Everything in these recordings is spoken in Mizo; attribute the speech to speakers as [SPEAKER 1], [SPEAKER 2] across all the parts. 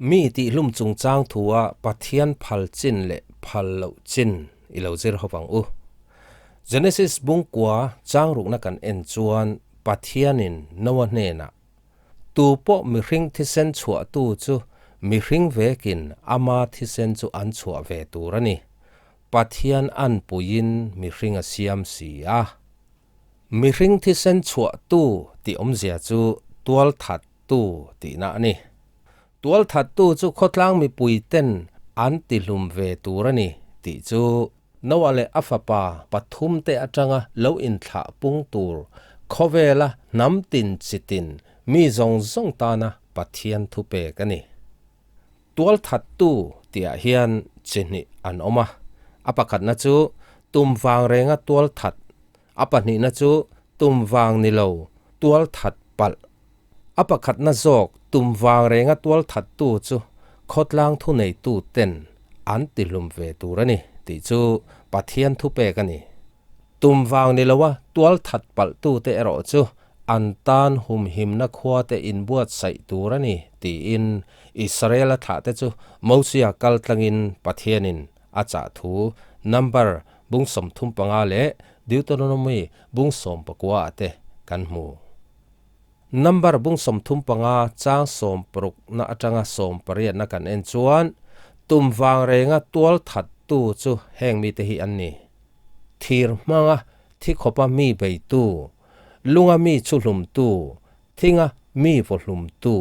[SPEAKER 1] Mi tihhlum chungchang thua Pathian phal chin leh phal loh chin i lo zir ho vang u. Genesis bungkua changrukna kan en chuan Pathianin Noa hnenah, Tu pawh mihring thisen chhuahtu chu mihring vekin ama thisen chu an chhuah ve tur a ni. Pathian anpuiin mihring a siam si a. Mihring thisen chhuahtu tih awmzia chu tualthat tu tihna a ni. Tualthattu chu khawtlang mipuiten an tihlum ve tur a ni tih chu Noah leh a fapa pathumte atanga lo inthlah pung tur khawvela hnam tin chi tin mi zawng zawng tana Pathian thupek a ni. Tualthattu tihah hian chi hnih an awm a, a pakhatna chu tum vang renga tualthat, a pahnihna chu tum vang ni lo tualthat palh. A pakhatna zawk tum vang renga tualthattu chu khawtlang thuneitu ten an tihlum ve tur a ni tih chu Pathian thupek a ni. Tum vang ni loa tualthat palhtute erawh chu an tan humhimna khuate inbuatsaih tur a ni tiin Israel-a thlahte chu Mosia kal tlangin Pathianin a chah thu Number bung 35 leh Deuteronomy bung 19 ah te kan hmu. Number bung 35 chang 60 na atanga 80 na kan en chuan tum vang renga tual that tu chu heng mite hi an ni. Thir hmanga thi khawpa mi beitu, lunga mi chhuhlumtu, thinga mi vawhlumtu.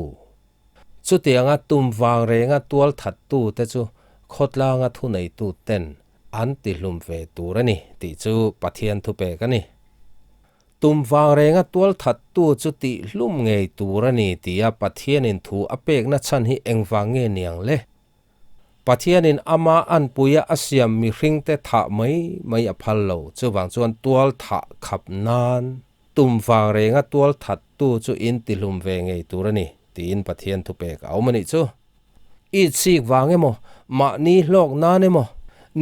[SPEAKER 1] Chutianga tum vang renga tual that tu te chu khawtlanga thuneitu ten an tihlum ve tur a ni tih chu Pathian thupek a ni. Tum vang renga tual that tu chu tihlum ngei tur a ni tia Pathianin thu a pekna chhan hi engvang nge niang le? Pathianin ama anpuia a siam mihringte thah mai mai a phal lo, chuvang chuan tual thah khap nan tum vang renga tual that tu chu in tihlum ve ngei tur a ni tiin Pathian thupek a awm a nih chu. I chik vang emaw, mahni hlawk nan emaw,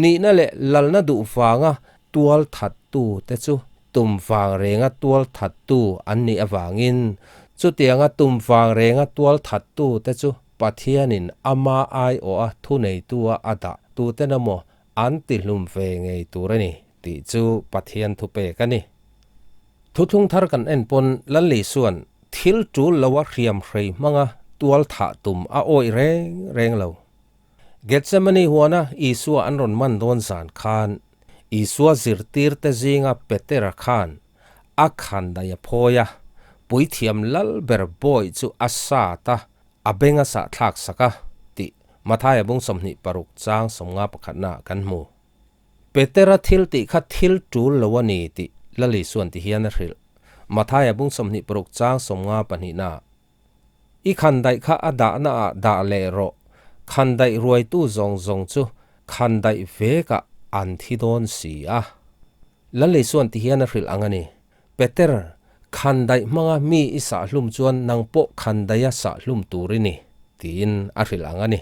[SPEAKER 1] nihna leh lalna duh vanga tual that tu te chu tum vang renga tual that tu an nih avangin chutianga tum vang renga tual that tu te chu Pathianin ama aiawha thuneitua a dah tuten emaw an tihlum ve ngei tur a ni tih chu Pathian thupek a ni. Thuthlung thar kan en pawn Lalli chuan thil tul loa hriam hrei hmanga tual thah tum a awih reng reng lo. Gethsemane huana Isua an rawn man dawn zan khan Isua zirtirte zinga Petera khan a khandai a phawi a, puithiam lal ber bawi chu a sat a, a beng a sah thlak sak a, tih Mathaia bung 26 chang 51 ah kan hmu. Petera thil tih kha thil tul lo a ni tih Lali chuan ti hian a hrilh. Mathaia bung 26 chang 52 ah, I khandaih kha a dahna ah dah leh rawh, khandaih ruaitu zawng zawng chu khandaih vekah an thi dawn si a. Lali chuan ti hian a hrilh ang a ni, Peter, khandaih hmanga mi i sahhlum chuan nang pawh khandaiha sahhlum tur i ni, tiin a hrilh ang a ni.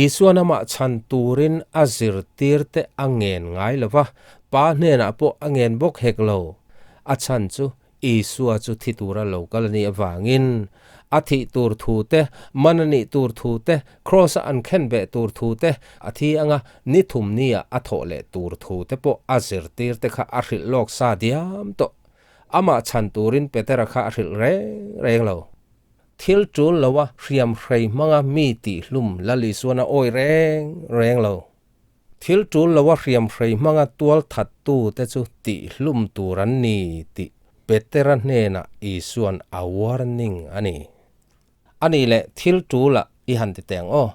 [SPEAKER 1] Isuan amah chhan turin a zirtirte a ngen ngai lo va, Pa hnenah pawh a ngen bawk hek lo. A chhan chu Isua chu thi tura lo kal a nih avangin a thih tur thu te, man a nih tur thu te, Kraws-a an khen beh tur thu te, a thi anga ni thum nia a thawh leh tur thu te pawh a zirtir te kha a hrilh lawk sa diam tawh. Amah chhan turin Petera kha a hrilh reng reng lo. Thil tul loa hriam hrei hmanga mi tihhlum Lal Isuan a awi reng reng lo. Thil tul loa hriam hrei hmanga tual thattu te chu tihhlum tur an ni tih Petera hnenah Isuan a warning a ni. A nih leh thil tul ah i han ti teh ang aw.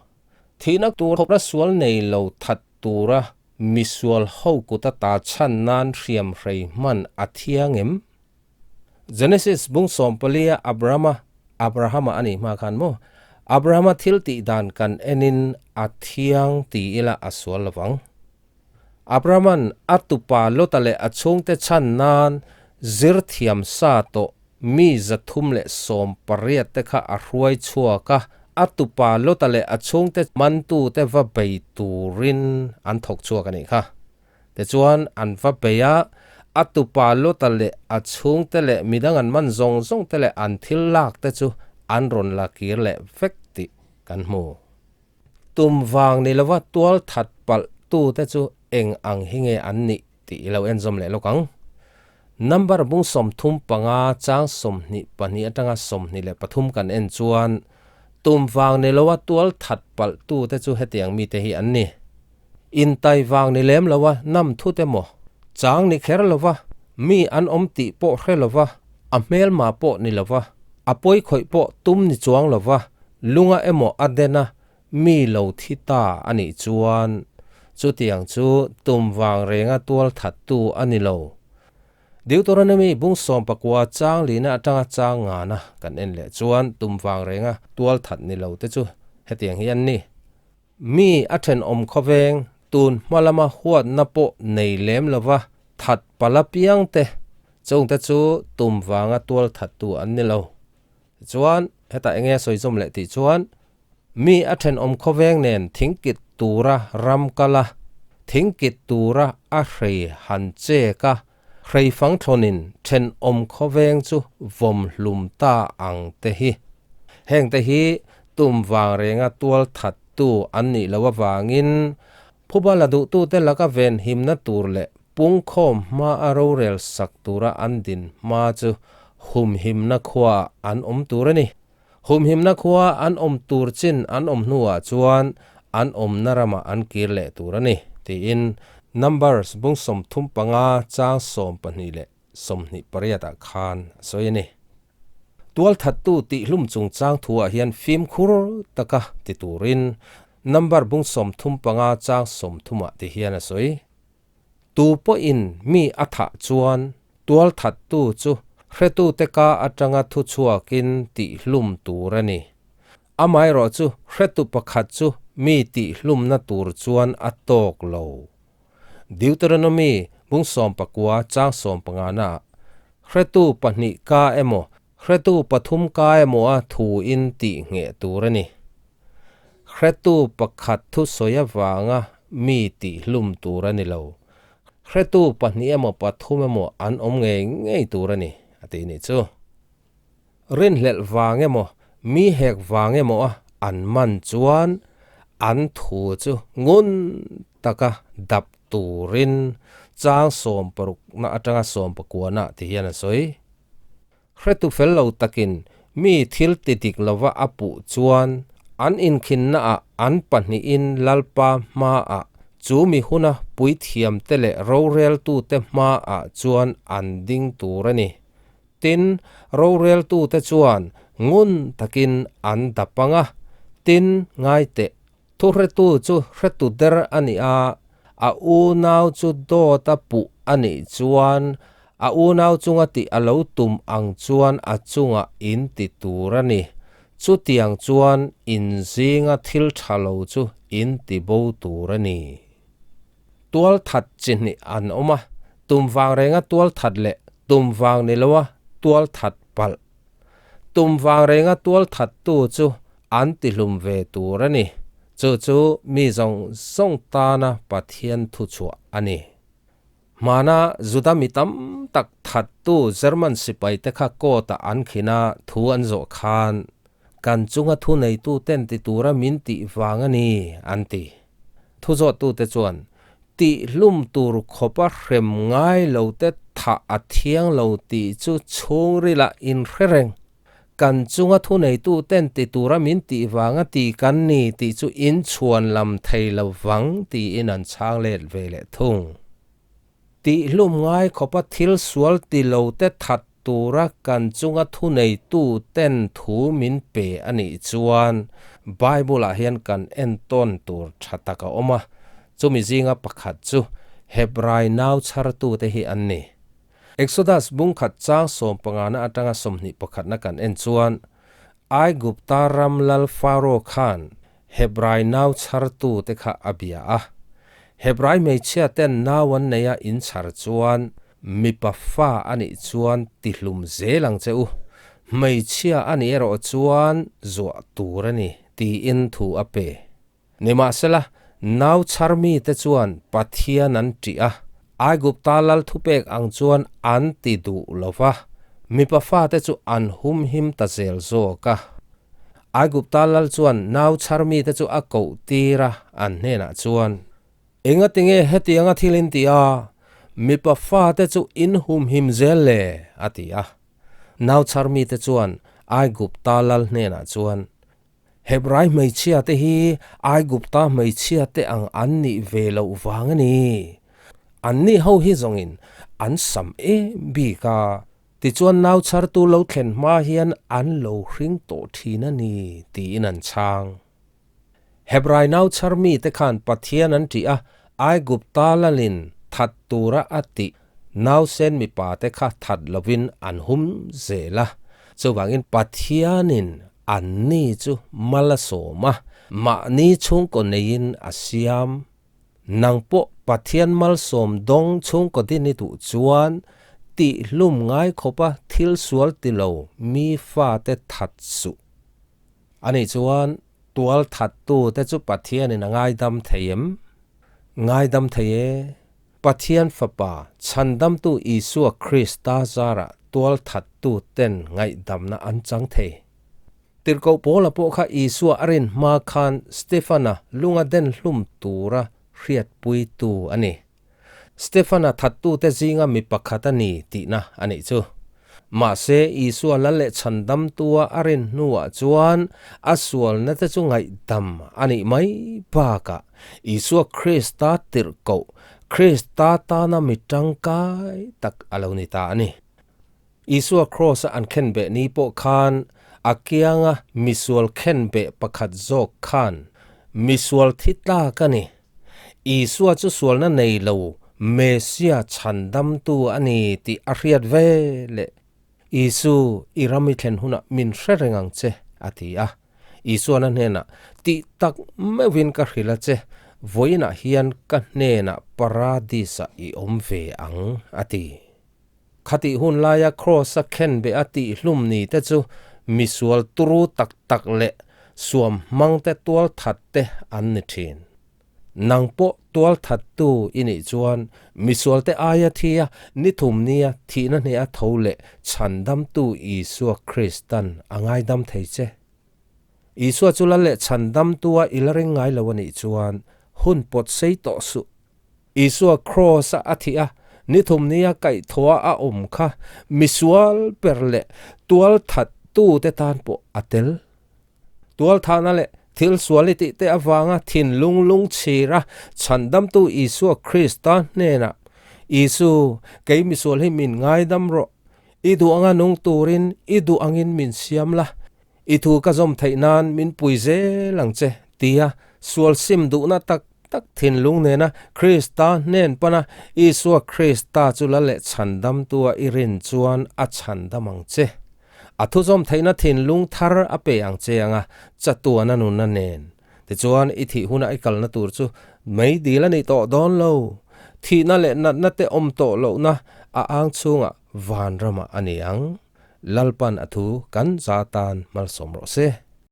[SPEAKER 1] Thihna tur khawpna sual nei lo that tura misual ho kut ata chhan nan hriam hrei hman a thiang em? Genesis bung 14 a Abrahama, Abrahama a nih hma khan maw? Abrahama thil tih dan kan enin a thiang ti ila a sual lovang. Abrahama'n a tupa Lota leh a chhungte chhan nan zir thiam sa tawh mi 318 te kha a hruai chhuak a, a tupa Lota leh a chhungte mantute va bei turin an thawk chhuak a nih kha. Tichuan an va bei a, a tupa Lota leh a chhungte leh midang an man zawng zawng te leh an thil lak te chu an rawn la kir leh vek tih. kan hmu. Tum vang ni lova tual that palh tute chu eng ang hi nge an nih tih i lo en zawm leh lawk ang. Number bung 35 chang 22 atanga 23 kan en chuan tum vang ni loa tual that palh tute chu hetiang mite hi an ni. Intai vang ni lem loa nam thut emaw, chang ni kher lova, mi an awm tih pawh hre lova, a hmelma pawh ni lova, a pawi khawih pawh tum ni chuang lova, lunga emaw a den a, mi lo thi ta a nih chuan chutiang chu tum vang renga tual thattu a ni lo. Deuteronomy bung 19 chang lina atanga chang ngana kan en leh chuan tum vang renga tual that ni lo te chu hetiang hi an ni. Mi a thenawm khawveng tun hma lama huatna pawh nei lem lova that pala piang te chungte chu tum vanga tual thattu an ni lo. Tichuan, hetah enge a sawi zawm leh tih chuan, mi a thenawm khawveng nen thingkit tura ram kal a, thingkit tura a hrei han chek a, hrei fang thlawnin thenawm khawveng chu vawm hlum ta ang te hi. Heng te hi tum vang renga tual thattu an nih loh avangin phuba la duhtute laka venhimna tur leh pungkhawm hma a rorel sak tura an din hma chu humhimna khuaah an awm tur a ni. Humhimna khua an awm tur chin an awm hnuah chuan an awmna ramah an kir leh tur a ni, tiin Numbers bung 35 chang 12 leh 28 ah khan a sawi a ni. Tualthattu tihhlum chungchang thuah hian fimkhur taka ti turin Number bung 35 chang 30 ah ti hian a sawi. Tu pawhin mi a thah chuan tualthattu chu hretute ka atanga thu chhuakin tihhlum tur a ni. Amaherawh chu hretu pakhat chu mi tihhlumna tur chuan a tawk lo. Deuteronomy bung 19 chang 15 naah hretu pahnih ka emaw hretu pathum ka emaw a thuin tih ngheh tur a ni. Hretu pakhat thu sawi avanga mi tihhlum tur a ni lo. Hretu pahnih emaw pathum emaw an awm ngei ngei tur a ni, a ti nih chu. Rinhlelh vang emaw, mi hek vang emaw a an man chuan an thu chu ngun taka dap turin chang 60 na atanga 19 na ti hian a sawi. Hretu fel lo takin mi thil ti dik lova a puh chuan an inkhinnaah an pahnihin Lalpa hmaah chu mi huna puithiamte leh roreltute hmaah chuan an ding tur a ni. Tin, roreltute chuan ngun takin an dap ang a, tin, ngai teh, thuhretu chu hretu der a nih a, a unau chu dawt a puh a nih chuan a unau chunga tih a lo tum ang chuan a chungah in ti tur a ni. Chutiang chuan in zinga thil tha lo chu in ti bo tur a ni. Tual that chi hnih an awm a, tum vang renga tual that leh tum vang ni loa tual that palh. Tum vang renga tual thattu chu an tihlum ve tur a ni. Chu chu mi zawng zawng tana Pathian thuchhuah a ni. Hmana Juda mi tam tak thattu German sipaite kha court-ah an khin a, thu an zawh khan, Kan chunga thu neitu ten ti tura min tih vang a ni, an ti. Thu zawhtute chuan, Tihhlum tur khawpa hrem ngai lo te thah a thiang lo tih chu chhungrilah inhre reng. Kan chunga thu neitu ten ti tura min tih vanga ti kan ni tih chu inchhuan lam thei lo vang tiin an chhang let ve leh thung. Tihhlum ngai khawpa thil sual ti lo te that tura kan chunga thu neitu ten thu min pe a nih chuan Bible-ah hian kan entawn tur tha tak a awm a, chumi zinga pakhat chu Hebrai nau chhartute hi an ni. Exodus bung khat chang 15 na atanga 21 na kan en chuan Aigupta ram lal Faro khan Hebrai nau chhartu te kha a bia a. Hebrai hmeichhia ten nau an nei a in chhar chuan mipa fa a nih chuan tihlum zel ang che u. Hmeichhia a nih erawh chuan zuah tur a ni tiin thu a pe. Nimahsela, nau chhar mite chuan Pathian an ṭih a, Aigupta lal thupek ang chuan an ti duh lo va, mipa fate chu an humhim ta zel zawk a. Aigupta lal chuan nau chhar mite chu a koh tir a, an hnenah chuan, Engatinge hetianga thil in ti a, mipa fate chu in humhim zel le? a ti a. Nau chhar mite chuan Aigupta lal hnenah chuan, Hebrai hmeichhiate hi Aigupta hmeichhiate ang an nih ve loh vang a ni. Anni ho hi zawngin an sam em bik a, Tichuan nau chhartu lo thlen hma hian an lo hring tawh thin a ni, tiin an chhang. Hebrai nau chhar mite khan Pathian an ṭih a, Aigupta lalin that tura a tih nausen mipate kha that lovin an hum zel a. Chuvangin Pathianin anni chu mal a sawm a, mahni chhungkaw neiin a siam. Nang pawh Pathian malsawm dawng chhungkaw din i duh chuan tihhlum ngai khawpa thil sual ti lo mi fate that suh. Ani chuan tual thattu te chu Pathianin a ngaidam thei em? Ngaidam thei e. Pathian Fapa, Chhandamtu Isua Krista zarah tual thattu ten ngaihdamna an chang thei. Tirhkoh Paula pawh kha Isua a rin hma khan Stefana lunga den hlum tura hriatpuitu a ni. Stefana thattute zinga mi pakhat a ni tihna a nih chu. Mahse, Isua lal leh chhandamtua a rin hnuah chuan a sualnate chu ngaihdam a nih mai bakah Isua Krista tirhkoh, Krista tana mi tangkai tak a lo ni ta a ni. Isua Kraws-a an khenbeh ni pawh khan a kianga misual khenbeh pakhat zawk khan misual thi tlak a ni. Isua chu sualna nei lo Messia chhandamtu a ni tih a hriat ve leh Isu, i ram i thlen hunah min hre reng ang che, a ti a. Isuan a hnenah, Tih tak meuhin ka hrilh a che, vawiinah hian ka hnenah Paradis-ah i awm ve ang, a ti. Khatih hun laia Kraws-a khenbeh a tihhlum ni te chu misual turu tak tak leh suam hmang te tual that te an ni thin. Nang pawh tual thattu i nih chuan misual te aia thi a ni thum nia thihna hneh a tho leh chhandamtu Isua Kristan a ngaidam thei che. Isua chu lal leh chhandamtua i la ring ngai lo a nih chuan hun pawt sei tawh suh. Isua Kraws-a a thih a, ni thum nia kaihthawha a awm kha misual ber leh tual thattute tan pawh a tel. Tual thahna leh thil sual i tihte avanga thinlung lungchhira chhandamtu Isua Krista hnenah, Isu, kei misual hi min ngaidam rawh. I duh anga nung turin i duh angin min siam la. I thu ka zawm theih nan min pui zel ang che, tia sual sim duhna tak tak thinlung nena Krista hnen pana Isua Krista chu la leh chhandamtua i rin chuan a chhandam ang che. A thu zawm theihna thinlung thar a pe ang che anga chatuana nunna nen. Tichuan i thih huna i kalna tur chu mei dil a nih tawh dawn lo. Thihna leh natna te awm tawh lohna a ang chhungah vanramah a ni ang. Lalpan a thu kan za tan malsawm rawh se.